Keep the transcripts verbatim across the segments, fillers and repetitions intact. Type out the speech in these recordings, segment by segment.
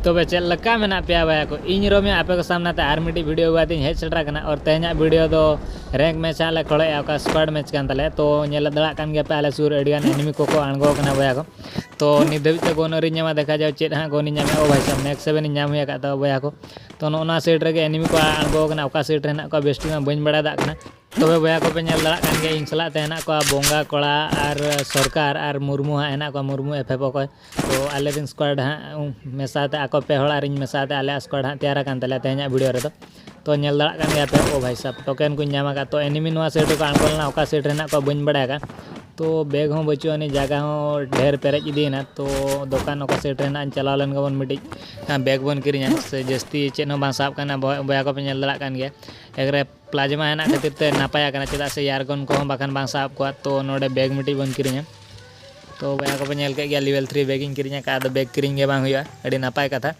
ᱛᱚᱵᱮ ᱪᱮᱫ ᱞᱮᱠᱟ ᱢᱮᱱᱟᱜ ᱯᱮᱭᱟ ᱵᱚᱭᱦᱟ ᱠᱚ? ᱤᱧ ᱨᱚᱢᱤ ᱟᱯᱮ ᱠᱚ ᱥᱟᱢᱱᱟ ᱛᱮ ᱟᱨ ᱢᱤᱫᱴᱤᱡ video ᱟᱹᱜᱩ ᱠᱟᱛᱮᱧ ᱦᱮᱡ ᱥᱮᱴᱮᱨ ᱟᱠᱟᱱᱟ᱾ ᱟᱨ ᱛᱮᱦᱮᱧᱟᱜ video ᱫᱚ rank match ᱦᱟᱸᱜ ᱞᱮ ᱠᱷᱮᱞᱚᱜᱼᱟ, ᱚᱠᱟ squad match ᱠᱟᱱ ᱛᱟᱞᱮᱭᱟ᱾ ᱛᱚ ᱧᱮᱞ ᱫᱟᱲᱮᱭᱟᱜ ᱠᱟᱱ ᱜᱮᱭᱟ ᱯᱮ, ᱟᱞᱮ ᱥᱩᱨ ᱟᱹᱰᱤ ᱜᱟᱱ enemy ᱠᱚᱠᱚ ᱟᱬᱜᱚ ᱟᱠᱟᱱᱟ ᱵᱚᱭᱦᱟ ᱠᱚ᱾ ᱛᱚ ᱱᱤᱛ ᱫᱷᱟᱹᱵᱤᱡ ᱛᱮ gun ᱟᱹᱣᱨᱤᱧ ᱧᱟᱢᱟ, ᱫᱮᱠᱷᱟ ᱡᱟᱣ ᱪᱮᱫ ᱦᱟᱸᱜ gun ᱤᱧ ᱧᱟᱢᱟ᱾ ᱳ ᱵᱷᱟᱭ ᱥᱟᱵ, next seven ᱤᱧ ᱧᱟᱢ ᱦᱩᱭ ᱟᱠᱟᱫ ᱛᱟᱵᱚ ᱵᱚᱭᱦᱟ ᱠᱚ᱾ ᱛᱚ ᱱᱚᱜᱼᱚ ᱱᱚᱣᱟ side ᱨᱮᱜᱮ enemy ᱠᱚ ᱟᱬᱜᱚ ᱟᱠᱟᱱᱟ, ᱚᱠᱟ side ᱨᱮ ᱦᱮᱱᱟᱜ ᱠᱚᱣᱟ ᱵᱮᱥ ᱴᱷᱤᱠ ᱢᱟ ᱵᱟᱹᱧ ᱵᱟᱲᱟᱭ ᱫᱟᱲᱮᱭᱟᱜ ᱠᱟᱱᱟ᱾ ᱛᱚᱵᱮ ᱵᱚᱭᱦᱟ ᱠᱚᱯᱮ ᱧᱮᱞ ᱫᱟᱲᱮᱭᱟᱜ ᱠᱟᱱ ᱜᱮᱭᱟ, ᱤᱧ ᱥᱟᱞᱟᱜ ᱛᱮ ᱦᱮᱱᱟᱜ ᱠᱚᱣᱟ ᱵᱚᱸᱜᱟ ᱠᱚᱲᱟ ᱟᱨ ᱥᱚᱨᱠᱟᱨ ᱟᱨ ᱢᱩᱨᱢᱩ ᱦᱟᱸᱜ ᱦᱮᱱᱟᱜ ᱠᱚᱣᱟ, ᱢᱩᱨᱢᱩ FF ᱚᱠᱚᱭ᱾ ᱛᱚ ᱟᱞᱮ ᱨᱮᱱ squad ᱦᱟᱸᱜ ᱢᱮᱥᱟ ᱛᱮ, ᱟᱠᱚ ᱯᱮ ᱦᱚᱲ ᱟᱨ ᱤᱧ ᱢᱮᱥᱟ ᱛᱮ ᱟᱞᱮᱭᱟᱜ squad ᱦᱟᱸᱜ ᱛᱮᱭᱟᱨ ᱟᱠᱟᱱ ᱛᱟᱞᱮᱭᱟ ᱛᱮᱦᱮᱧᱟᱜ video ᱨᱮᱫᱚ᱾ ᱛᱚ ᱧᱮᱞ ᱫᱟᱲᱮᱭᱟᱜ ᱠᱟᱱ ᱜᱮᱭᱟ ᱯᱮ, ᱳ ᱵᱷᱟᱭ ᱥᱟᱵ, token ᱠᱚᱧ ᱧᱟᱢ ᱟᱠᱟᱫ᱾ ᱛᱚ enemy ᱱᱚᱣᱟ side ᱨᱮᱠᱚ ᱟᱬᱜᱚ ᱞᱮᱱᱟ, ᱚᱠᱟ side ᱨᱮ ᱦᱮᱱᱟᱜ ᱠᱚᱣᱟ ᱵᱟᱹᱧ ᱵᱟᱲᱟᱭ ᱟᱠᱟᱫ᱾ ᱛᱚ bag ᱦᱚᱸ ᱵᱟᱹᱪᱩᱜ ᱟᱹᱱᱤᱡ, ᱡᱟᱭᱜᱟ ᱦᱚᱸ ᱰᱷᱮᱨ ᱯᱮᱨᱮᱡ ᱤᱫᱤᱭᱮᱱᱟ᱾ ᱛᱚ ᱫᱚᱠᱟᱱ ᱚᱠᱟ side ᱨᱮ ᱦᱮᱱᱟᱜ, ᱪᱟᱞᱟᱣ ᱞᱮᱱ ᱜᱮᱵᱚᱱ ᱢᱤᱫᱴᱤᱡ bag ᱵᱚᱱ ᱠᱤᱨᱤᱧᱟ, ᱥᱮ ᱡᱟᱹᱥᱛᱤ ᱪᱮᱫ ᱦᱚᱸ ᱵᱟᱝ ᱥᱟᱵ ᱠᱟᱱᱟ ᱵᱚᱭᱦᱟ ᱠᱚᱯᱮ ᱧᱮᱞ ᱫᱟᱲᱮᱭᱟᱜ ᱠᱟᱱ ᱜᱮᱭᱟ᱾ ᱮᱠᱨᱮ plasma ᱦᱮᱱᱟᱜ ᱠᱷᱟᱹᱛᱤᱨ ᱛᱮ ᱱᱟᱯᱟᱭ ᱟᱠᱟᱱᱟ, ᱪᱮᱫᱟᱜ ᱥᱮ air gun ᱠᱚᱦᱚᱸ ᱵᱟᱠᱷᱟᱱ ᱵᱟᱝ ᱥᱟᱵ ᱠᱚᱜᱼᱟ᱾ ᱛᱚ ᱱᱚᱰᱮ bag ᱢᱤᱫᱴᱤᱡ ᱵᱚᱱ ᱠᱤᱨᱤᱧᱟ᱾ ᱛᱚ ᱵᱚᱭᱦᱟ ᱠᱚᱯᱮ ᱧᱮᱞ ᱠᱮᱫ ᱜᱮᱭᱟ, level three bag ᱤᱧ ᱠᱤᱨᱤᱧ ᱟᱠᱟᱫᱼᱟ, ᱟᱫᱚ bag ᱠᱤᱨᱤᱧ ᱜᱮ ᱵᱟᱝ ᱦᱩᱭᱩᱜᱼᱟ, ᱟᱹᱰᱤ ᱱᱟᱯᱟᱭ ᱠᱟᱛᱷᱟ᱾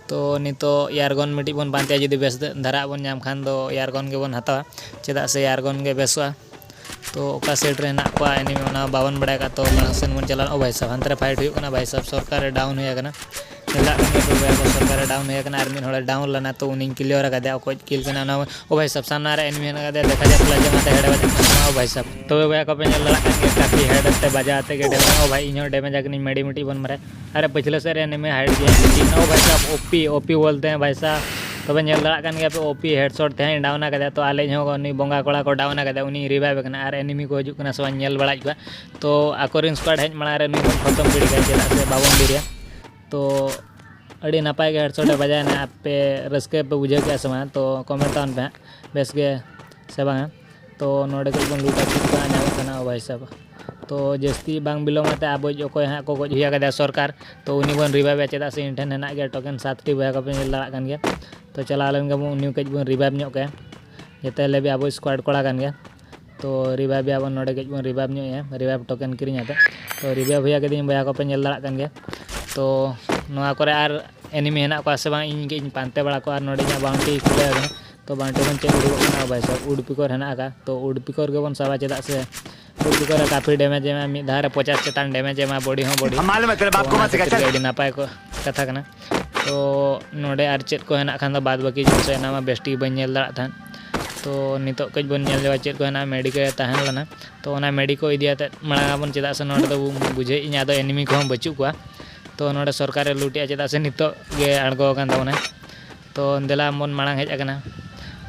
ᱛᱚ ᱱᱤᱛᱚᱜ air gun ᱢᱤᱫᱴᱤᱡ ᱵᱚᱱ ᱯᱟᱱᱛᱮᱭᱟ, ᱡᱩᱫᱤ ᱵᱮᱥ ᱫᱷᱟᱨᱟ ᱵᱚᱱ ᱧᱟᱢ ᱠᱷᱟᱱ ᱫᱚ air gun ᱜᱮᱵᱚᱱ ᱦᱟᱛᱟᱣᱟ, ᱪᱮᱫᱟᱜ ᱥᱮ air gun ᱜᱮ ᱵᱮᱥᱚᱜᱼᱟ᱾ ᱛᱚ ᱚᱠᱟ side ᱨᱮ ᱦᱮᱱᱟᱜ ᱠᱚᱣᱟ enemy ᱚᱱᱟ ᱵᱟᱵᱚᱱ ᱵᱟᱲᱟᱭ ᱟᱠᱟᱫ, ᱛᱚ ᱢᱟᱲᱟᱝ ᱥᱮᱱ ᱵᱚᱱ ᱪᱟᱞᱟᱜᱼᱟ᱾ ᱳ ᱵᱷᱟᱭ ᱥᱟᱵ, ᱦᱟᱱᱛᱮ ᱨᱮ fight ᱦᱩᱭᱩᱜ ᱠᱟᱱᱟ ᱵᱷᱟᱭ ᱥᱟᱵ, ᱥᱚᱨᱠᱟᱨ ᱨᱮ down ᱦᱩᱭ ᱟᱠᱟᱱᱟ᱾ ᱧᱮᱞ ᱫᱟᱲᱮᱭᱟᱜ ᱠᱟᱱ ᱜᱮᱭᱟ ᱯᱮ ᱵᱚᱭᱦᱟ ᱠᱚ, ᱥᱚᱨᱠᱟᱨ ᱨᱮ down ᱦᱩᱭ ᱟᱠᱟᱱᱟ, ᱟᱨ ᱢᱤᱫ ᱦᱚᱲᱮ down ᱞᱮᱱᱟ, ᱛᱚ ᱩᱱᱤᱧ clear ᱟᱠᱟᱫᱮᱭᱟ, ᱚᱠᱚᱭ kill ᱠᱟᱱᱟ ᱚᱱᱟ᱾ ᱳ ᱵᱷᱟᱭ ᱥᱟᱵ, ᱥᱟᱢᱱᱟ ᱨᱮ enemy ᱦᱮᱱᱟᱜ ᱟᱠᱟᱫᱮᱭᱟ, ᱫᱮᱠᱷᱟ ᱡᱟᱠ ᱯᱞᱟᱡᱟ ᱢᱟᱛᱮ head ᱵᱟᱡᱟᱜ ᱠᱟᱱᱟ᱾ ᱳ ᱵᱷᱟᱭ ᱥᱟᱵ, ᱛᱚᱵᱮ ᱵᱚᱭᱦᱟ ᱠᱚᱯᱮ ᱧᱮᱞ ᱫᱟᱲᱮᱭᱟᱜ ᱠᱟᱱ ᱜᱮᱭᱟ, ᱠᱟᱯᱷᱤ head ᱛᱮ ᱵᱟᱡᱟᱣ ᱟᱛᱮ ᱜᱮ damage᱾ ᱳ ᱵᱷᱟᱭ, ᱤᱧ ᱦᱚᱸ damage ᱟᱠᱟᱱᱟᱹᱧ ᱢᱟᱹᱰᱤ ᱢᱤᱫᱴᱤᱡ ᱵᱚᱱ ᱢᱟᱨᱮ᱾ ᱟᱨᱮ ᱯᱟᱹᱪᱷᱞᱟᱹ ᱥᱮᱫ ᱨᱮ enemy hide ᱜᱮᱭᱟ, ᱤᱧ ᱦᱚᱸ ᱵᱷᱟᱭ ᱥᱟᱵ, OP, OP ᱵᱚᱞᱛᱮ ᱦᱮᱸ ᱵᱷᱟᱭ ᱥᱟᱵ, ᱛᱚᱵᱮ ᱧᱮᱞ ᱫᱟᱲᱮᱭᱟᱜ ᱠᱟᱱ ᱜᱮᱭᱟ ᱯᱮ, OP headshot ᱛᱮ ᱦᱟᱸᱜ ᱤᱧ down ᱟᱠᱟᱫᱮᱭᱟ᱾ ᱛᱚ ᱟᱞᱮ ᱤᱧ ᱦᱚᱸ ᱩᱱᱤ ᱵᱚᱸᱜᱟ ᱠᱚᱲᱟ ᱠᱚ down ᱟᱠᱟᱫᱮᱭᱟ, ᱩᱱᱤᱧ revive ᱟᱠᱟᱱᱟ᱾ ᱟᱨ enemy ᱠᱚ ᱦᱤᱡᱩᱜ ᱠᱟᱱᱟ ᱥᱮ ᱵᱟᱝ ᱧᱮᱞ ᱵᱟᱲᱟᱭᱮᱫ ᱠᱚᱣᱟ᱾ ᱛᱚ ᱟᱠᱚᱨᱮᱱ squad ᱦᱮᱡ ᱢᱟᱲᱟᱝ ᱨᱮ ᱱᱩᱭ ᱵᱚᱱ ᱠᱷᱚᱛᱚᱢ ᱜᱤᱰᱤ ᱠᱟᱭᱟ, ᱪᱮᱫᱟᱜ ᱥᱮ ᱵᱟᱵᱚᱱ ᱫᱮᱨᱤᱭᱟ᱾ ᱛᱚ ᱟᱹᱰᱤ ᱱᱟᱯᱟᱭ ᱜᱮ headshot ᱮ ᱵᱟᱡᱟᱣᱮᱱᱟ᱾ ᱟᱯᱮ ᱨᱟᱹᱥᱠᱟᱹ ᱯᱮ ᱵᱩᱡᱷᱟᱹᱣ ᱠᱮᱜᱼᱟ ᱥᱮ ᱵᱟᱝ? ᱛᱚ comment ᱛᱟᱵᱚᱱ ᱯᱮ ᱦᱟᱸᱜ, ᱵᱮᱥ ᱜᱮ ᱥᱮ ᱵᱟᱝᱟ? ᱛᱚ ᱱᱚᱰᱮ ᱠᱷᱚᱡ ᱵᱚᱱ loot ᱟᱹᱜᱩ ᱠᱟᱜᱼᱟ, ᱧᱟᱢᱚᱜ ᱠᱟᱱᱟ, ᱳ ᱵᱷᱟᱭ ᱥᱟᱵ᱾ ᱛᱚ ᱡᱟᱹᱥᱛᱤ ᱵᱟᱝ ᱵᱤᱞᱚᱢ ᱟᱛᱮ ᱟᱵᱚ ᱚᱠᱚᱭ ᱦᱟᱸᱜ ᱠᱚ ᱜᱚᱡ ᱦᱩᱭ ᱟᱠᱟᱫᱮᱭᱟ ᱥᱚᱨᱠᱟᱨ, ᱛᱚ ᱩᱱᱤ ᱵᱚᱱ revive ᱮᱭᱟ, ᱪᱮᱫᱟᱜ ᱥᱮ ᱤᱧ ᱴᱷᱮᱱ ᱦᱮᱱᱟᱜ ᱜᱮᱭᱟ token ᱥᱟᱛ ᱴᱤ, ᱵᱚᱭᱦᱟ ᱠᱚᱯᱮ ᱧᱮᱞ ᱫᱟᱲᱮᱭᱟᱜ ᱠᱟᱱ ᱜᱮᱭᱟ᱾ ᱛᱚ ᱪᱟᱞᱟᱣ ᱞᱮᱱ ᱜᱮᱵᱚᱱ, ᱩᱱᱤ ᱠᱟᱹᱡ ᱵᱚᱱ revive ᱧᱚᱜ ᱠᱟᱭᱟ, ᱡᱮᱛᱮ ᱞᱮ ᱵᱤ ᱟᱵᱚ squad ᱠᱚᱲᱟ ᱠᱟᱱ ᱜᱮᱭᱟ᱾ ᱛᱚ revive ᱮᱭᱟ ᱵᱚᱱ, ᱱᱚᱰᱮ ᱠᱟᱹᱡ ᱵᱚᱱ revive ᱧᱚᱜ ᱮᱭᱟ, revive token ᱠᱤᱨᱤᱧ ᱟᱛᱮ᱾ ᱛᱚ revive ᱦᱩᱭ ᱠᱟᱹᱫᱤᱧ, ᱵᱚᱭᱦᱟ ᱠᱚᱯᱮ ᱧᱮᱞ ᱫᱟᱲᱮᱭᱟᱜ ᱠᱟᱱ ᱜᱮᱭᱟ᱾ ᱛᱚ ᱱᱚᱣᱟ ᱠᱚᱨᱮ ᱟᱨ enemy ᱦᱮᱱᱟᱜ ᱠᱚᱣᱟ ᱥᱮ ᱵᱟᱝ, ᱤᱧ ᱠᱟᱹᱡ ᱤᱧ ᱯᱟᱱᱛᱮ ᱵᱟᱲᱟ ᱠᱚᱣᱟ᱾ ᱟᱨ ᱱᱚᱰᱮ ᱤᱧᱟᱹᱜ bounty ᱠᱷᱩᱞᱟᱹᱣ ᱟᱠᱟᱱᱟ, ᱛᱚ bounty ᱠᱷᱚᱱ ᱪᱮᱫ ᱩᱰᱩᱠᱚᱜ ᱠᱟᱱᱟ? ᱳ ᱵᱷᱟᱭ ᱥᱟᱵ, wood picker ᱦᱮᱱᱟᱜ ᱟᱠᱟᱫ, ᱛᱚ wood picker ᱜᱮᱵᱚᱱ ᱥᱟᱵᱟ, ᱪᱮᱫᱟᱜ ᱥᱮ wood picker ᱨᱮ ᱠᱟᱯᱷᱤ damage ᱮ ᱮᱢᱟ, ᱢᱤᱫ ᱫᱷᱟᱣ ᱨᱮ ᱯᱚᱪᱟᱥ ᱪᱮᱛᱟᱱ damage ᱮ ᱮᱢᱟ, body ᱦᱚᱸ body᱾ ᱦᱟᱢᱟᱞ ᱢᱮ ᱛᱮᱨᱮ ᱛᱚ ᱵᱟᱯ ᱠᱚ ᱚᱱᱟ ᱢᱟᱨ ᱠᱷᱟᱹᱛᱤᱨ ᱥᱮᱠᱟ ᱜᱮ ᱟᱹᱰᱤ ᱱᱟᱯᱟᱭ ᱠᱚ ᱠᱟᱛᱷᱟ ᱠᱟᱱᱟ᱾ ᱛᱚ ᱱᱚᱰᱮ ᱟᱨ ᱪᱮᱫ ᱠᱚ ᱦᱮᱱᱟᱜ ᱠᱷᱟᱱ ᱫᱚ ᱵᱟᱫ ᱵᱟᱹᱠᱤ ᱡᱤᱱᱤᱥ ᱚᱱᱟ ᱢᱟ ᱵᱮᱥ ᱴᱷᱤᱠ ᱵᱟᱹᱧ ᱧᱮᱞ ᱫᱟᱲᱮᱭᱟᱜ ᱛᱟᱦᱮᱸᱫ᱾ ᱛᱚ ᱱᱤᱛᱚᱜ ᱠᱟᱹᱡ ᱵᱚᱱ ᱧᱮᱞ ᱧᱚᱜᱟ ᱪᱮᱫ ᱠᱚ ᱦᱮᱱᱟᱜᱼᱟ᱾ ᱢᱮᱰᱤᱠᱮ ᱛᱟᱦᱮᱸ ᱞᱮᱱᱟ, ᱛᱚ ᱚᱱᱟ ᱢᱮᱰᱤᱠᱳ ᱤᱫᱤ ᱠᱟᱛᱮᱫ ᱢᱟᱲᱟᱝ ᱟᱵᱚᱱ, ᱪᱮᱫᱟᱜ ᱥᱮ ᱱᱚᱰᱮ ᱫᱚ ᱵᱩᱡᱷᱟᱹᱣᱮᱫ ᱤᱧ ᱟᱫᱚ ᱮᱱᱤᱢᱤ ᱠᱚᱦᱚᱸ ᱵᱟᱹᱪᱩᱜ ᱠᱚᱣᱟ᱾ ᱛᱚ ᱱᱚᱰᱮ ᱥᱚᱨᱠᱟᱨᱮ ᱞᱩᱴᱮᱜᱼᱟ, ᱪᱮᱫᱟᱜ ᱥᱮ ᱱᱤᱛᱚᱜ ᱜᱮ ᱟᱬᱜᱚ ᱟᱠᱟᱱ ᱛᱟᱵᱚᱱᱟᱭ᱾ ᱛᱚ ᱫᱮᱞᱟ ᱵᱚᱱ ᱢᱟᱲᱟᱝ ᱦᱮᱡ ᱟᱠᱟᱱᱟ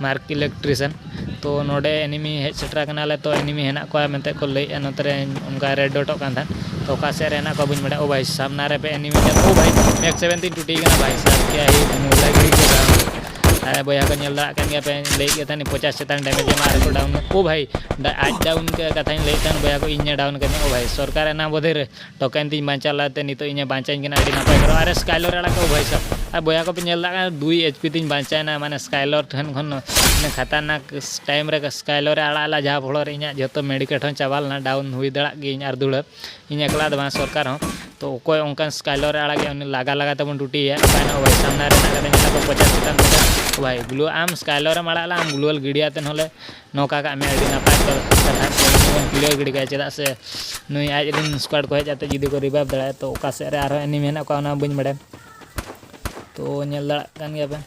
ᱢᱟᱨᱠ ᱤᱞᱮᱠᱴᱨᱤᱥᱤᱭᱟᱱ᱾ ᱛᱚ ᱱᱚᱰᱮ ᱮᱱᱤᱢᱤ ᱦᱮᱡ ᱥᱮᱴᱮᱨ ᱟᱠᱟᱱᱟᱞᱮ, ᱛᱚ ᱮᱱᱤᱢᱤ ᱦᱮᱱᱟᱜ ᱠᱚᱣᱟ ᱢᱮᱱᱛᱮ ᱠᱚ ᱞᱟᱹᱭᱮᱫᱼᱟ᱾ ᱱᱚᱛᱮ ᱨᱮ ᱚᱱᱠᱟ ᱨᱮᱰ ᱰᱚᱴᱚᱜ ᱠᱟᱱ ᱛᱟᱦᱮᱸᱫ, ᱛᱚ ᱚᱠᱟ ᱥᱮᱫ ᱨᱮ ᱦᱮᱱᱟᱜ ᱠᱚᱣᱟ ᱵᱟᱹᱧ ᱵᱟᱲᱟᱭᱟ᱾ ᱳ ᱵᱷᱟᱭ, ᱥᱟᱢᱱᱟ ᱨᱮ ᱯᱮ ᱮᱱᱤᱢᱤ ᱧᱮᱞ, ᱳ ᱵᱷᱟᱭ, ᱢᱮᱠ ᱥᱮᱵᱷᱮᱱ ᱛᱤᱧ ᱴᱩᱴᱤ ᱠᱟᱱᱟ ᱵᱷᱟᱭ ᱥᱟᱦᱟᱵ, ᱠᱮᱭᱟ ᱦᱤ ᱢᱩᱞᱟ ᱜᱤᱨᱤ ᱠᱮ ᱫᱟᱢ᱾ ᱟᱨ ᱵᱚᱭᱦᱟ ᱠᱚ ᱧᱮᱞ ᱫᱟᱲᱮᱭᱟᱜ ᱠᱟᱱ ᱜᱮᱭᱟ ᱯᱮ, ᱞᱟᱹᱭᱮᱫ ᱜᱮ ᱛᱟᱦᱮᱱ ᱯᱚᱪᱟᱥ ᱪᱮᱛᱟᱱ ᱰᱮᱢᱮᱡ ᱮᱢᱟ ᱟᱨ ᱠᱚ ᱰᱟᱣᱩᱱ᱾ ᱳ ᱵᱷᱟᱭ, ᱟᱡ ᱰᱟᱣᱩᱱ ᱠᱟᱛᱷᱟᱧ ᱞᱟᱹᱭᱮᱫ ᱛᱟᱦᱮᱱ, ᱵᱚᱭᱦᱟ ᱠᱚ ᱤᱧ ᱮ ᱰᱟᱣᱩᱱ ᱠᱟᱫᱤᱧᱟ᱾ ᱳ ᱵᱷᱟᱭ, ᱥᱚᱨᱠᱟᱨ ᱮᱱᱟ ᱵᱚᱫᱷᱮ ᱨᱮ ᱴᱳᱠᱮᱱ ᱛᱤᱧ ᱵᱟᱧᱪᱟᱣ ᱞᱟᱦᱟᱛᱮ ᱱᱤᱛᱚᱜ ᱤᱧᱮ ᱵᱟᱧᱪᱟᱧ ᱠᱟᱱᱟ, ᱟᱹᱰᱤ ᱱᱟᱯᱟᱭ ᱠᱚ᱾ ᱟᱨ ᱥᱠᱟᱭᱞᱚᱨ ᱟᱲᱟᱜ ᱠᱚ ᱵᱷᱟᱭ ᱥᱟᱵ, ᱟᱨ ᱵᱚᱭᱦᱟ ᱠᱚᱯᱮ ᱧᱮᱞ ᱫᱟᱲᱮᱭᱟᱜ ᱠᱟᱱᱟ, ᱫᱩᱭ ᱮᱭᱤᱪ ᱯᱤ ᱛᱤᱧ ᱵᱟᱧᱪᱟᱣᱮᱱᱟ, ᱢᱟᱱᱮ ᱥᱠᱟᱭᱞᱚᱨ ᱴᱷᱮᱱ ᱠᱷᱚᱱ ᱢᱟᱱᱮ ᱠᱷᱟᱛᱟᱨᱱᱟᱠ ᱴᱟᱭᱤᱢ ᱨᱮ ᱥᱠᱟᱭᱞᱚᱨ ᱮ ᱟᱲᱟᱜ ᱞᱮᱫᱼᱟ, ᱡᱟᱦᱟᱸ ᱯᱷᱚᱞᱚ ᱨᱮ ᱤᱧᱟᱹᱜ ᱡᱷᱚᱛᱚ ᱢᱮᱰᱤᱠᱮᱴ ᱦᱚᱸ ᱪᱟᱵᱟ ᱞᱮᱱᱟ, ᱰᱟᱣᱩᱱ ᱦᱩᱭ ᱫᱟᱲᱮᱭᱟᱜ ᱜᱤᱭᱟᱹᱧ ᱟᱨ ᱫᱩᱲᱟᱹ ᱤᱧ ᱮᱠᱞᱟ ᱫᱚ ᱵᱟᱝ, ᱥᱚᱨᱠᱟᱨ ᱦᱚᱸ᱾ ᱛᱚ ᱚᱠᱚᱭ ᱚᱱᱠᱟᱱ ᱥᱠᱟᱭᱞᱚᱨ ᱮ ᱟᱲᱟᱜᱮᱜᱼᱟ, ᱩᱱᱤ ᱞᱟᱜᱟ ᱞᱟᱜᱟ ᱛᱮᱵᱚᱱ ᱴᱩᱴᱤᱭᱮᱭᱟ᱾ ᱚᱠᱟᱭ ᱱᱚᱜᱼᱚᱭ ᱥᱟᱢᱱᱟ ᱨᱮ ᱢᱮᱱᱟᱜ ᱠᱟᱫᱟ, ᱧᱮᱞ ᱠᱚ ᱯᱚᱪᱟᱥ ᱪᱮᱛᱟᱱ ᱯᱚᱪᱟᱥ᱾ ᱵᱷᱟᱭ ᱜᱞᱳ, ᱟᱢ ᱥᱠᱟᱭᱞᱚᱨ ᱮᱢ ᱟᱲᱟᱜ ᱞᱮᱫᱼᱟ, ᱟᱢ ᱜᱞᱳᱣᱟᱞ ᱜᱤᱰᱤᱭᱟᱛᱮ ᱦᱚᱸᱞᱮ ᱱᱚᱝᱠᱟ ᱠᱟᱜ ᱢᱮ, ᱟᱹᱰᱤ ᱱᱟᱯᱟᱭ ᱠᱟᱛᱷᱟ ᱵᱚᱱ ᱠᱞᱤᱭᱟᱨ ᱜᱤᱰᱤ ᱠᱟᱭᱟ, ᱪᱮᱫᱟᱜ ᱥᱮ ᱱᱩᱭ ᱟᱡ ᱨᱮᱱ ᱥᱠᱣᱟᱰ ᱠᱚ ᱦᱮᱡ ᱠᱟᱛᱮ ᱡᱩᱫᱤ ᱠᱚ ᱨᱤᱵᱷᱟᱭᱤᱵᱷ ᱫᱟᱲᱮᱭᱟᱜᱼᱟ, ᱛᱚ ᱚᱠᱟ ᱥᱮᱫ ᱨᱮ ᱟᱨᱦᱚᱸ ᱮᱱᱤᱢᱤ ᱦᱮᱱᱟᱜ ᱠᱚᱣᱟ ᱚᱱᱟ ᱵᱟᱹᱧ ᱵᱟᱲᱟᱭᱟ᱾ ᱛᱚ ᱧᱮᱞ ᱫᱟᱲᱮᱭᱟᱜ ᱠᱟᱱ ᱜᱮᱭᱟ ᱯᱮ,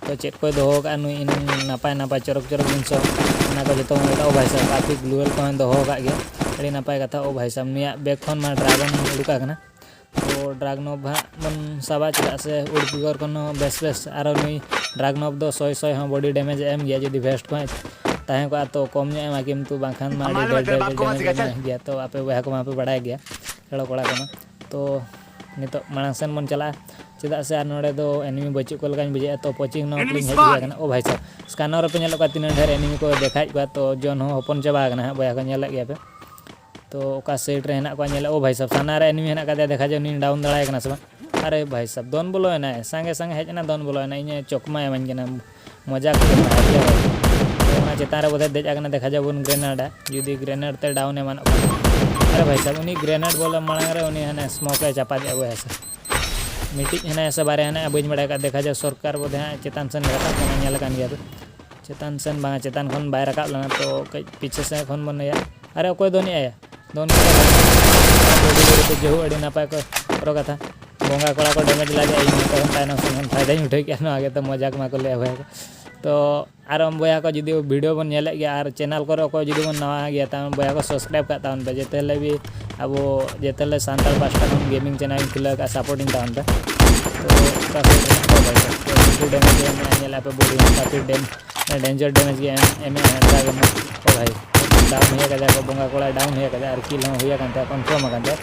ᱛᱚ ᱪᱮᱫ ᱠᱚᱭ ᱫᱚᱦᱚ ᱠᱟᱜᱼᱟ ᱱᱩᱭ ᱤᱧ ᱱᱟᱯᱟᱭ ᱱᱟᱯᱟᱭ ᱪᱚᱨᱚᱠ ᱪᱚᱨᱚᱠ ᱡᱤᱱᱤᱥ ᱦᱚᱸ, ᱚᱱᱟ ᱠᱚ ᱡᱚᱛᱚ ᱵᱚᱱ ᱞᱮᱠᱟ᱾ ᱳ ᱵᱷᱟᱭ ᱥᱟᱦᱟᱵ, ᱠᱟᱯᱷᱤ ᱜᱞᱳᱣᱟᱞ ᱠᱚᱦᱚᱸᱭ ᱫᱚᱦᱚ ᱠᱟᱜ ᱜᱮᱭᱟ, ᱟᱹᱰᱤ ᱱᱟᱯᱟᱭ ᱠᱟᱛᱷᱟ᱾ ᱳ ᱵᱷᱟᱭ ᱥᱟᱦᱟᱵ, ᱱᱩᱭᱟᱜ ᱵᱮᱜᱽ ᱠᱷᱚᱱ ᱢᱟ ᱰᱨᱟᱜᱚᱱ ᱩᱰᱩᱠ ᱟᱠᱟᱱᱟ᱾ ᱛᱚ ᱰᱨᱟᱜᱽᱱᱚᱵ ᱦᱟᱸᱜ ᱵᱚᱱ ᱥᱟᱵᱟ, ᱪᱮᱫᱟᱜ ᱥᱮ ᱩᱰ ᱯᱤᱜᱚᱨ ᱠᱷᱚᱱ ᱦᱚᱸ ᱵᱮᱥ ᱵᱮᱥ᱾ ᱟᱨᱚ ᱱᱩᱭ ᱰᱨᱟᱜᱽᱱᱚᱵ ᱫᱚ ᱥᱚᱭ ᱥᱚᱭ ᱦᱚᱸ ᱵᱚᱰᱤ ᱰᱮᱢᱮᱡᱽ ᱮ ᱮᱢ ᱜᱮᱭᱟ, ᱡᱩᱫᱤ ᱵᱷᱮᱥᱴ ᱠᱚ ᱛᱟᱦᱮᱸ ᱠᱚᱜᱼᱟ ᱛᱚ ᱠᱚᱢ ᱧᱚᱜ ᱮ ᱮᱢᱟ, ᱠᱤᱱᱛᱩ ᱵᱟᱝᱠᱷᱟᱱ ᱢᱟ ᱟᱹᱰᱤ ᱰᱷᱮᱨ ᱰᱷᱮᱨ ᱰᱮᱢᱮᱡᱽ ᱮ ᱮᱢᱟ ᱜᱮᱭᱟ᱾ ᱛᱚ ᱟᱯᱮ ᱵᱚᱭᱦᱟ ᱠᱚᱢᱟ ᱯᱮ ᱵᱟᱲᱟᱭ ᱜᱮᱭᱟ, ᱠᱷᱮᱞᱳ ᱠᱚᱲᱟ ᱠᱚᱢᱟ᱾ ᱛᱚ ᱱᱤᱛᱚᱜ ᱢᱟᱲᱟᱝ ᱥᱮᱱ ᱵᱚᱱ ᱪᱟᱞᱟᱜᱼᱟ, ᱪᱮᱫᱟᱜ ᱥᱮ ᱟᱨ ᱱᱚᱰᱮ ᱫᱚ ᱮᱱᱤᱢᱤ ᱵᱟᱹᱪᱩᱜ ᱠᱚ ᱞᱮᱠᱟᱧ ᱵᱩᱡᱷᱟᱹᱣᱮᱫᱼᱟ᱾ ᱛᱚ ᱯᱚᱪᱤᱝ ᱱᱚᱠ ᱞᱤᱧ ᱦᱮᱡ ᱦᱩᱭ ᱟᱠᱟᱱᱟ᱾ ᱳ ᱵᱷᱟᱭ ᱥᱟᱵ, ᱥᱠᱟᱱᱚᱨ ᱨᱮᱯᱮ ᱧᱮᱞᱮᱫ ᱠᱚᱣᱟ ᱛᱤᱱᱟᱹᱜ ᱰᱷᱮᱨ ᱮᱱᱤᱢᱤ ᱠᱚ ᱫᱮᱠᱷᱟᱣᱮᱫ ᱠᱚᱣᱟ, ᱛᱚ ᱡᱚᱱ ᱦᱚᱸ ᱦᱚᱯᱚᱱ ᱪᱟᱵᱟ ᱟᱠᱟᱱᱟ ᱦᱟᱸᱜ, ᱵᱚᱭᱦᱟ ᱠᱚ ᱧᱮᱞᱮᱫ ᱜᱮᱭᱟ ᱯᱮ᱾ ᱛᱚ ᱚᱠᱟ ᱥᱟᱭᱤᱰ ᱨᱮ ᱦᱮᱱᱟᱜ ᱠᱚᱣᱟ ᱧᱮᱞᱮᱫ, ᱳ ᱵᱷᱟᱭ ᱥᱟᱵ, ᱥᱟᱢᱱᱟ ᱨᱮ ᱮᱱᱤᱢᱤ ᱦᱮᱱᱟᱜ ᱠᱟᱫᱮᱭᱟ, ᱫᱮᱠᱷᱟ ᱡᱟᱣ ᱩᱱᱤ ᱰᱟᱣᱩᱱ ᱫᱟᱲᱮᱭᱟᱭ ᱠᱟᱱᱟ ᱥᱮ ᱵᱟᱝ᱾ ᱟᱨᱮ ᱵᱷᱟᱭ ᱥᱟᱵ, ᱫᱚᱱ ᱵᱚᱞᱚᱭᱮᱱᱟᱭ, ᱥᱟᱸᱜᱮ ᱥᱟᱸᱜᱮ ᱦᱮᱡ ᱮᱱᱟ, ᱫᱚᱱ ᱵᱚᱞᱚᱭᱮᱱᱟᱭ, ᱤᱧᱮ ᱪᱚᱠᱢᱟ ᱮᱢᱟᱹᱧ ᱠᱟᱱᱟ, ᱢᱚᱡᱟ ᱠᱚ ᱮᱢᱟ ᱟᱨᱠᱤ᱾ ᱛᱚ ᱚᱱᱟ ᱪᱮᱛᱟᱱ ᱨᱮ ᱵᱚᱫᱷᱚᱭ ᱫᱮᱡ ᱟᱠᱟᱱᱟ, ᱫᱮᱠᱷᱟ ᱡᱟᱣ ᱵᱚᱱ ᱜᱨᱮᱱᱮᱰᱟ, ᱡᱩᱫᱤ ᱜᱨᱮᱱᱮᱰ ᱛᱮ ᱰᱟᱣᱩᱱ ᱮᱢᱟᱱᱚᱜ ᱠᱷᱟᱱ᱾ ᱟᱨᱮ ᱵᱷᱟᱭ ᱥᱟᱵ, ᱩᱱᱤ ᱜᱨᱮᱱᱮᱰ ᱵᱚᱞᱚ ᱢᱟᱲᱟᱝ ᱨᱮ ᱩᱱᱤ ᱦᱟᱱᱮ ᱥᱢᱳᱠ ᱮ ᱪᱟᱯᱟᱫ ᱮᱫᱼᱟ ᱵᱚᱭᱦᱟ ᱥᱮ᱾ ᱢᱤᱫᱴᱤᱡ ᱦᱮᱱᱟᱭᱟ ᱥᱮ ᱵᱟᱨᱭᱟ ᱦᱮᱱᱟᱭᱟ, ᱵᱟᱹᱧ ᱵᱟᱲᱟᱭ ᱠᱟᱜ, ᱫᱮᱠᱷᱟ ᱡᱟᱣ ᱥᱚᱨᱠᱟᱨ ᱵᱚᱫᱷᱚᱭ ᱦᱟᱸᱜ ᱪᱮᱛᱟᱱ ᱥᱮᱱ ᱨᱟᱠᱟᱵ ᱠᱟᱱᱟ, ᱧᱮᱞ ᱟᱠᱟᱱ ᱜᱮᱭᱟ ᱯᱮ᱾ ᱪᱮᱛᱟᱱ ᱥᱮᱱ ᱵᱟᱝᱟ, ᱪᱮᱛᱟᱱ ᱠᱷᱚᱱ ᱵᱟᱭ ᱨᱟᱠᱟᱵ ᱞᱮᱱᱟ, ᱛᱚ ᱠᱟᱹᱡ ᱯᱤᱪᱷᱮ ᱥᱮᱫ ᱠᱷᱚᱱ ᱵᱚᱱ ᱤᱭᱟᱹ᱾ ᱟᱨᱮ ᱚᱠᱚᱭ ᱫᱚᱱᱮᱜᱼᱟᱭ? ᱫᱚᱱ ᱠᱮᱫᱟ᱾ ᱟᱹᱰᱤ ᱡᱳᱨ ᱛᱮ ᱡᱟᱹᱦᱩ, ᱟᱹᱰᱤ ᱱᱟᱯᱟᱭ ᱠᱚ ᱯᱨᱚ ᱠᱟᱛᱷᱟ᱾ ᱵᱚᱸᱜᱟ ᱠᱚᱲᱟ ᱠᱚ ᱰᱮᱢᱮᱡᱽ ᱞᱟᱜᱮ, ᱤᱧ ᱛᱚᱠᱷᱚᱱ ᱛᱟᱭᱱᱚᱢ ᱥᱮᱱ ᱠᱷᱚᱱ ᱯᱷᱟᱭᱫᱟᱧ ᱩᱴᱷᱟᱹᱣ ᱠᱮᱜᱼᱟ᱾ ᱱᱚᱣᱟ ᱜᱮᱛᱚ ᱢᱚᱡᱟᱠ ᱢᱟ ᱠᱚ ᱞᱟᱹᱭᱟ ᱵᱚᱭᱦᱟ ᱠᱚ᱾ ᱛᱚ ᱟᱨ ᱵᱚᱭᱦᱟ ᱠᱚ ᱡᱩᱫᱤ ᱵᱷᱤᱰᱤᱭᱳ ᱵᱚᱱ ᱧᱮᱞᱮᱫ ᱜᱮᱭᱟ ᱟᱨ ᱪᱮᱱᱮᱞ ᱠᱚᱨᱮ ᱚᱠᱚᱭ ᱡᱩᱫᱤ ᱵᱚᱱ ᱱᱟᱣᱟ ᱜᱮᱭᱟ, ᱛᱟᱦᱚᱞᱮ ᱵᱚᱭᱦᱟ ᱠᱚ ᱥᱟᱵᱥᱠᱨᱟᱭᱤᱵᱽ ᱠᱟᱜ ᱛᱟᱵᱚᱱ ᱯᱮ, ᱡᱮᱛᱮ ᱦᱤᱞᱳᱜ ᱜᱮ ᱟᱵᱚ ᱡᱮᱛᱮ ᱦᱤᱞᱳᱜ ᱥᱟᱱᱛᱟᱲ ᱯᱟᱥᱴᱟ ᱠᱷᱚᱱ ᱜᱮᱢᱤᱝ ᱪᱮᱱᱮᱞ ᱤᱧ ᱠᱷᱩᱞᱟᱹᱣ ᱠᱟᱜᱼᱟ, ᱥᱟᱯᱳᱨᱴ ᱤᱧ ᱛᱟᱵᱚᱱ ᱯᱮ᱾ ᱛᱚ ᱚᱠᱟ ᱥᱟᱭᱤᱰ ᱨᱮ ᱢᱮᱱᱟᱜ ᱠᱚᱣᱟ ᱵᱷᱟᱭ ᱠᱚ? ᱛᱚ ᱩᱱᱠᱩ ᱰᱮᱢᱮᱡᱽ ᱮᱢ ᱧᱮᱞᱮᱫᱼᱟ ᱯᱮ, ᱵᱚᱰᱤ ᱦᱚᱸ ᱠᱟᱯᱷᱤ ᱰᱮᱢ ᱰᱮᱧᱡᱟᱨ ᱰᱮᱢᱮᱡᱽ ᱜᱮ ᱮᱢ ᱮᱢᱮᱫᱼᱟ ᱰᱨᱟᱜᱚᱱ᱾ ᱚ ᱵᱷᱟᱭ, ᱰᱟᱣᱩᱱ ᱦᱩᱭ ᱟᱠᱟᱫᱟ ᱠᱚ, ᱵᱚᱸᱜᱟ ᱠᱚᱲᱟ ᱰᱟᱣᱩᱱ ᱦᱩᱭ ᱟᱠᱟᱫᱟ ᱟᱨ ᱠᱤᱞ ᱦᱚᱸ ᱦᱩᱭ ᱟᱠᱟᱱ ᱛᱟᱭᱟ, ᱠᱚᱱᱯᱷᱟᱨᱢ ᱟᱠᱟᱱ ᱛᱟᱭᱟ᱾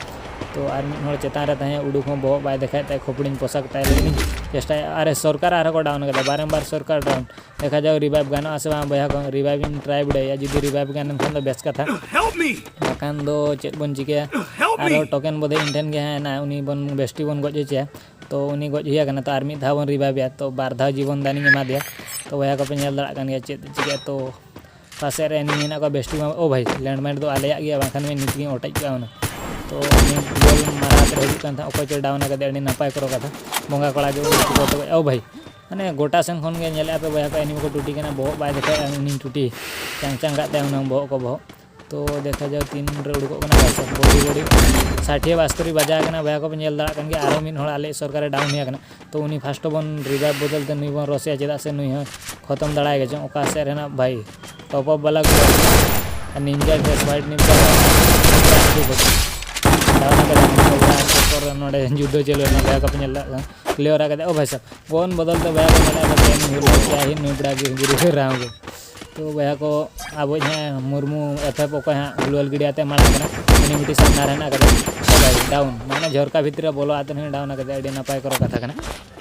ᱛᱚ ᱟᱨ ᱢᱤᱫ ᱦᱚᱲ ᱪᱮᱛᱟᱱ ᱨᱮ ᱛᱟᱦᱮᱸ, ᱩᱰᱩᱠ ᱦᱚᱸ ᱵᱚᱦᱚᱜ ᱵᱟᱭ ᱫᱮᱠᱷᱟᱭᱮᱫ ᱛᱟᱭᱟ, ᱠᱷᱳᱯᱲᱤᱧ ᱯᱚᱥᱟᱜ ᱛᱟᱭ ᱞᱟᱹᱜᱤᱫ ᱤᱧ ᱪᱮᱥᱴᱟᱭᱟ᱾ ᱟᱨᱮ ᱥᱚᱨᱠᱟᱨ ᱟᱨᱦᱚᱸ ᱠᱚ ᱰᱟᱣᱩᱱ ᱟᱠᱟᱫᱟ, ᱵᱟᱨᱮᱢᱵᱟᱨ ᱥᱚᱨᱠᱟᱨ ᱰᱟᱣᱩᱱ᱾ ᱫᱮᱠᱷᱟ ᱡᱟᱣ ᱨᱤᱵᱟᱭᱤᱵᱷ ᱜᱟᱱᱚᱜᱼᱟ ᱥᱮ ᱵᱟᱝ ᱵᱚᱭᱦᱟ ᱠᱚ, ᱨᱤᱵᱟᱭᱤᱵᱷ ᱤᱧ ᱴᱨᱟᱭ ᱵᱟᱲᱟᱭᱟ, ᱡᱩᱫᱤ ᱨᱤᱵᱟᱭᱤᱵᱷ ᱜᱟᱱ ᱮᱱᱠᱷᱟᱱ ᱫᱚ ᱵᱮᱥ ᱠᱟᱛᱷᱟ᱾ Help me! ᱵᱟᱠᱷᱟᱱ ᱫᱚ ᱪᱮᱫ ᱵᱚᱱ ᱪᱤᱠᱟᱹᱭᱟ? Help ᱟᱨᱦᱚᱸ me! ᱴᱳᱠᱮᱱ ᱵᱳᱫᱷᱚᱭ ᱤᱧ ᱴᱷᱮᱱ ᱜᱮ ᱦᱮᱱᱟᱜᱼᱟ, ᱩᱱᱤ ᱵᱚᱱ ᱵᱮᱥᱴᱤ ᱵᱚᱱ ᱜᱚᱡ ᱦᱚᱪᱚᱭᱟ᱾ ᱛᱚ ᱩᱱᱤ ᱜᱚᱡ ᱦᱩᱭ ᱟᱠᱟᱱᱟ, ᱛᱚ ᱟᱨ ᱢᱤᱫ ᱫᱷᱟᱣ ᱵᱚᱱ ᱨᱤᱵᱟᱭᱤᱵᱷ ᱮᱭᱟ᱾ ᱛᱚ ᱵᱟᱨ ᱫᱷᱟᱣ ᱡᱤᱵᱚᱱ ᱫᱟᱱᱤᱧ ᱮᱢᱟ ᱫᱮᱭᱟ᱾ ᱛᱚ ᱵᱚᱭᱦᱟ ᱠᱚᱯᱮ ᱧᱮᱞ ᱫᱟᱲᱮᱭᱟᱜ ᱠᱟᱱ ᱜᱮᱭᱟ ᱪᱮᱫ ᱪᱤᱠᱟᱹᱜᱼᱟ᱾ ᱛᱚ ᱯᱟᱥᱮ ᱨᱮ ᱮᱱᱤᱢᱤ ᱢᱮᱱᱟᱜ ᱠᱚᱣᱟ ᱵᱮᱥᱴᱤ ᱢᱟ᱾ ᱳ ᱵᱷᱟᱭ, ᱞᱮᱱᱰᱢᱟᱭᱤᱱ ᱫᱚ ᱟᱞᱮᱭᱟᱜ ᱜᱮᱭᱟ, ᱵᱟᱝᱠᱷᱟᱱ ᱢᱟ ᱱᱤᱛ ᱜᱤᱧ ᱚᱴᱮᱡ ᱠᱚᱜᱼᱟ ᱦᱩᱱᱟᱹᱝ᱾ ᱛᱚ ᱩᱱᱤ ᱜᱳᱞ ᱢᱟᱨᱟᱣ ᱠᱟᱛᱮ ᱦᱤᱡᱩᱜ ᱠᱟᱱ ᱛᱟᱦᱮᱸᱫ, ᱚᱠᱚᱭ ᱪᱚ ᱰᱟᱣᱩᱱ ᱟᱠᱟᱫᱮᱭᱟ, ᱟᱹᱰᱤ ᱱᱟᱯᱟᱭ ᱠᱚᱨᱚ ᱠᱟᱛᱷᱟ᱾ ᱵᱚᱸᱜᱟ ᱠᱚᱲᱟ ᱜᱮ ᱩᱱᱤ ᱪᱤᱠᱟᱹ ᱛᱮ ᱜᱚᱡ? ᱳ ᱵᱷᱟᱭ, ᱢᱟᱱᱮ ᱜᱚᱴᱟ ᱥᱮᱱ ᱠᱷᱚᱱ ᱜᱮ ᱧᱮᱞᱮᱫᱼᱟ ᱯᱮ ᱵᱚᱭᱦᱟ ᱠᱚ, ᱮᱱᱤᱢᱤ ᱠᱚ ᱴᱩᱴᱤ ᱠᱟᱱᱟ, ᱵᱚᱦᱚᱜ ᱵᱟᱭ ᱫᱮᱠᱷᱟᱣᱮᱫᱼᱟ, ᱩᱱᱤᱧ ᱴᱩᱴᱤ ᱪᱟᱝ ᱪᱟᱝ ᱠᱟᱜ ᱛᱟᱭᱟ ᱦᱩᱱᱟᱹᱝ ᱵᱚᱦᱚᱜ ᱠᱚ ᱵᱚᱦᱚᱜ᱾ ᱛᱚ ᱫᱮᱠᱷᱟ ᱡᱟᱣ ᱛᱤᱱ ᱨᱮ ᱩᱰᱩᱠᱚᱜ ᱠᱟᱱᱟ ᱵᱟᱭᱥᱟᱵ ᱵᱚᱰᱤ ᱵᱚᱰᱤ᱾ ᱥᱟᱴᱷᱤᱭᱟ ᱵᱟᱥᱛᱚᱨᱤ ᱵᱟᱡᱟᱣ ᱟᱠᱟᱱᱟ, ᱵᱚᱭᱦᱟ ᱠᱚᱯᱮ ᱧᱮᱞ ᱫᱟᱲᱮᱭᱟᱜ ᱠᱟᱱ ᱜᱮᱭᱟ᱾ ᱟᱨᱦᱚᱸ ᱢᱤᱫ ᱦᱚᱲ ᱟᱞᱮ ᱥᱚᱨᱠᱟᱨ ᱨᱮ ᱰᱟᱣᱩᱱ ᱦᱩᱭ ᱟᱠᱟᱱᱟ᱾ ᱛᱚ ᱩᱱᱤ ᱯᱷᱟᱥᱴ ᱵᱚᱱ ᱨᱤᱵᱟᱭᱤᱵᱷ ᱵᱚᱫᱚᱞ ᱛᱮ ᱱᱩᱭ ᱵᱚᱱ ᱨᱚᱥᱮᱭᱟ, ᱪᱮᱫᱟᱜ ᱥᱮ ᱱᱩᱭ ᱦᱚᱸ ᱠᱷᱚᱛᱚᱢ ᱫᱟᱲᱟᱭ ᱜᱮ ᱪᱚᱝ ᱚᱠᱟ ᱥᱮᱫ ᱨᱮᱱᱟᱜ ᱵᱷᱟᱭ᱾ ᱴᱚᱯ ᱚᱯ ᱵᱟᱞᱟ ᱠᱚ ᱟᱨ ᱱᱤᱱᱡᱟ ᱜᱮᱥ ᱣᱟᱭᱤᱰ ᱱᱤᱱᱡᱟ ᱰᱟᱣᱩᱱ ᱟᱠᱟᱫᱟ᱾ ᱱᱚᱰᱮ ᱡᱩᱫᱽᱫᱷᱚ ᱪᱟᱹᱞᱩ ᱮᱱᱟ, ᱵᱚᱭᱦᱟ ᱠᱚᱯᱮ ᱧᱮᱞ ᱫᱟᱲᱮᱭᱟᱜ ᱠᱟᱱᱟ, ᱠᱞᱤᱭᱟᱨ ᱟᱠᱟᱫᱟ᱾ ᱳ ᱵᱷᱟᱭ ᱥᱟᱵ, ᱜᱚᱱ ᱵᱚᱫᱚᱞ ᱛᱮ ᱵᱚᱭᱦᱟ ᱠᱚ ᱧᱮᱞ ᱫᱟᱲᱮᱭᱟᱜ ᱠᱟᱱᱟ, ᱪᱮᱫ ᱮᱢ ᱦᱩᱭ ᱞᱮᱱᱟ, ᱪᱮᱫ ᱦᱩᱭ ᱱᱩᱭ ᱵᱮᱲᱟ ᱜᱮ ᱜᱤᱨᱤ ᱦᱩᱭ ᱨᱟᱣ ᱜᱮ᱾ ᱛᱚ ᱵᱚᱭᱦᱟ ᱠᱚ, ᱟᱵᱚ ᱡᱟᱦᱟᱸ ᱢᱩᱨᱢᱩ ᱮᱯᱷ ᱮᱯᱷ ᱚᱠᱚᱭ ᱦᱟᱸᱜ ᱜᱞᱳᱣᱟᱞ ᱜᱤᱰᱤ ᱟᱛᱮ ᱢᱟᱲᱟᱝ ᱠᱟᱱᱟ, ᱩᱱᱤ ᱢᱤᱫᱴᱤᱡ ᱥᱟᱢᱱᱟ ᱨᱮ ᱦᱮᱱᱟᱜ ᱟᱠᱟᱫᱟ᱾ ᱥᱮ ᱵᱷᱟᱭ ᱰᱟᱣᱩᱱ, ᱢᱟᱱᱮ ᱡᱷᱚᱨᱠᱟ ᱵᱷᱤᱛᱨᱤ ᱨᱮ ᱵᱚᱞᱚ ᱟᱛᱮ ᱦᱚᱸ ᱰᱟᱣᱩᱱ ᱟᱠᱟᱫᱟ, ᱟᱹᱰᱤ ᱱᱟᱯᱟᱭ ᱠᱚᱨᱚ ᱠᱟᱛᱷᱟ ᱠᱟᱱᱟ᱾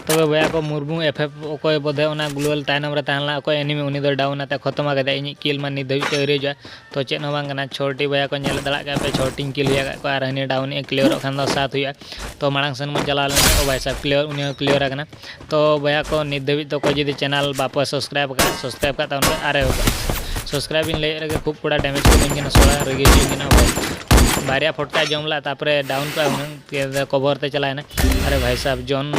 ᱛᱚᱵᱮ ᱵᱚᱭᱦᱟ ᱠᱚ, ᱢᱩᱨᱢᱩ ᱮᱯᱷ ᱮᱯᱷ ᱚᱠᱚᱭ ᱵᱚᱫᱷᱮ ᱚᱱᱟ ᱜᱞᱳᱣᱟᱞ ᱛᱟᱭᱱᱚᱢ ᱨᱮ ᱛᱟᱦᱮᱸ ᱞᱮᱱᱟ ᱚᱠᱚᱭ ᱮᱱᱤᱢᱤ, ᱩᱱᱤ ᱫᱚ ᱰᱟᱣᱩᱱ ᱟᱛᱮ ᱠᱷᱚᱛᱚᱢ ᱟᱠᱟᱫᱟ᱾ ᱤᱧᱤᱡ ᱠᱤᱞ ᱢᱟ ᱱᱤᱛ ᱫᱷᱟᱹᱵᱤᱡ ᱛᱮ ᱟᱹᱣᱨᱤ ᱦᱤᱡᱩᱜᱼᱟ᱾ ᱛᱚ ᱪᱮᱫ ᱦᱚᱸ ᱵᱟᱝ ᱠᱟᱱᱟ, ᱪᱷᱚᱴᱤ ᱵᱚᱭᱦᱟ ᱠᱚ ᱧᱮᱞ ᱫᱟᱲᱮᱭᱟᱜ ᱠᱟᱱᱟ ᱯᱮ, ᱪᱷᱚᱴᱤᱧ ᱠᱤᱞ ᱦᱩᱭ ᱟᱠᱟᱫ ᱠᱚᱣᱟ ᱟᱨ ᱦᱟᱹᱱᱤ ᱰᱟᱣᱩᱱ ᱮ ᱠᱞᱤᱭᱟᱨᱚᱜ ᱠᱷᱟᱱ ᱫᱚ ᱥᱟᱛ ᱦᱩᱭᱩᱜᱼᱟ᱾ ᱛᱚ ᱢᱟᱲᱟᱝ ᱥᱮᱱ ᱵᱚᱱ ᱪᱟᱞᱟᱣ ᱞᱮᱱ ᱜᱮ᱾ ᱳ ᱵᱷᱟᱭ ᱥᱟᱵ, ᱠᱞᱤᱭᱟᱨ, ᱩᱱᱤ ᱦᱚᱸ ᱠᱞᱤᱭᱟᱨ ᱟᱠᱟᱱᱟ᱾ ᱛᱚ ᱵᱚᱭᱦᱟ ᱠᱚ, ᱱᱤᱛ ᱫᱷᱟᱹᱵᱤᱡ ᱛᱚ ᱚᱠᱚᱭ ᱡᱩᱫᱤ ᱪᱮᱱᱮᱞ ᱵᱟᱯᱮ ᱥᱟᱵᱥᱠᱨᱟᱭᱤᱵ ᱟᱠᱟᱫ, ᱥᱟᱵᱥᱠᱨᱟᱭᱤᱵ ᱠᱟᱜ ᱛᱟᱵᱚᱱ ᱯᱮ᱾ ᱟᱨᱮ ᱥᱟᱵᱥᱠᱨᱟᱭᱤᱵ ᱤᱧ ᱞᱟᱹᱭᱮᱫ ᱨᱮᱜᱮ ᱠᱷᱩᱵ ᱠᱚᱲᱟ ᱰᱮᱢᱮᱡᱽ ᱠᱚ ᱤᱢᱟᱹᱧ ᱠᱟᱱᱟ, ᱥᱚᱲᱟ ᱨᱟᱹᱜᱤ ᱦᱚᱪᱚᱧ ᱠᱟᱱᱟ ᱵᱷᱟᱭ᱾ ᱵᱟᱨᱭᱟ ᱯᱷᱚᱴᱠᱟᱭ ᱡᱚᱢ ᱞᱮᱫ, ᱛᱟᱨᱯᱚᱨᱮ ᱰᱟᱣᱩᱱ ᱠᱚᱜᱼᱟ ᱦᱩᱱᱟᱹᱝ, ᱠᱚᱵᱷᱚᱨ ᱛᱮ ᱪᱟᱞᱟᱣᱮᱱᱟ᱾ ᱟᱨᱮ ᱵᱷᱟᱭ ᱥᱟᱵ, ᱡᱚᱱ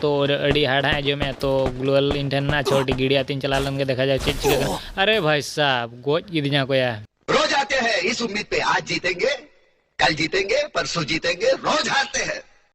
ᱛᱚ ᱟᱹᱰᱤ ᱦᱟᱨᱰ ᱦᱟᱸᱜ ᱮ ᱡᱚᱢᱮᱜᱼᱟ᱾ ᱛᱚ ᱜᱞᱳᱣᱟᱞ ᱤᱧ ᱴᱷᱮᱱ ᱢᱮᱱᱟᱜᱼᱟ, ᱪᱷᱚᱴᱤ ᱜᱤᱰᱤ ᱟᱛᱮᱧ ᱪᱟᱞᱟᱣ ᱞᱮᱱ ᱜᱮ, ᱫᱮᱠᱷᱟ ᱡᱟᱣ ᱪᱮᱫ ᱪᱤᱠᱟᱹᱜ ᱠᱟᱱᱟ᱾ ᱟᱨᱮ ᱵᱷᱟᱭ ᱥᱟᱵ, ᱜᱚᱡ ᱠᱤᱫᱤᱧᱟ ᱠᱚᱭᱟ᱾ रोज आते हैं इस उम्मीद पे, आज जीतेंगे, कल जीतेंगे, परसों जीतेंगे, रोज हारते हैं।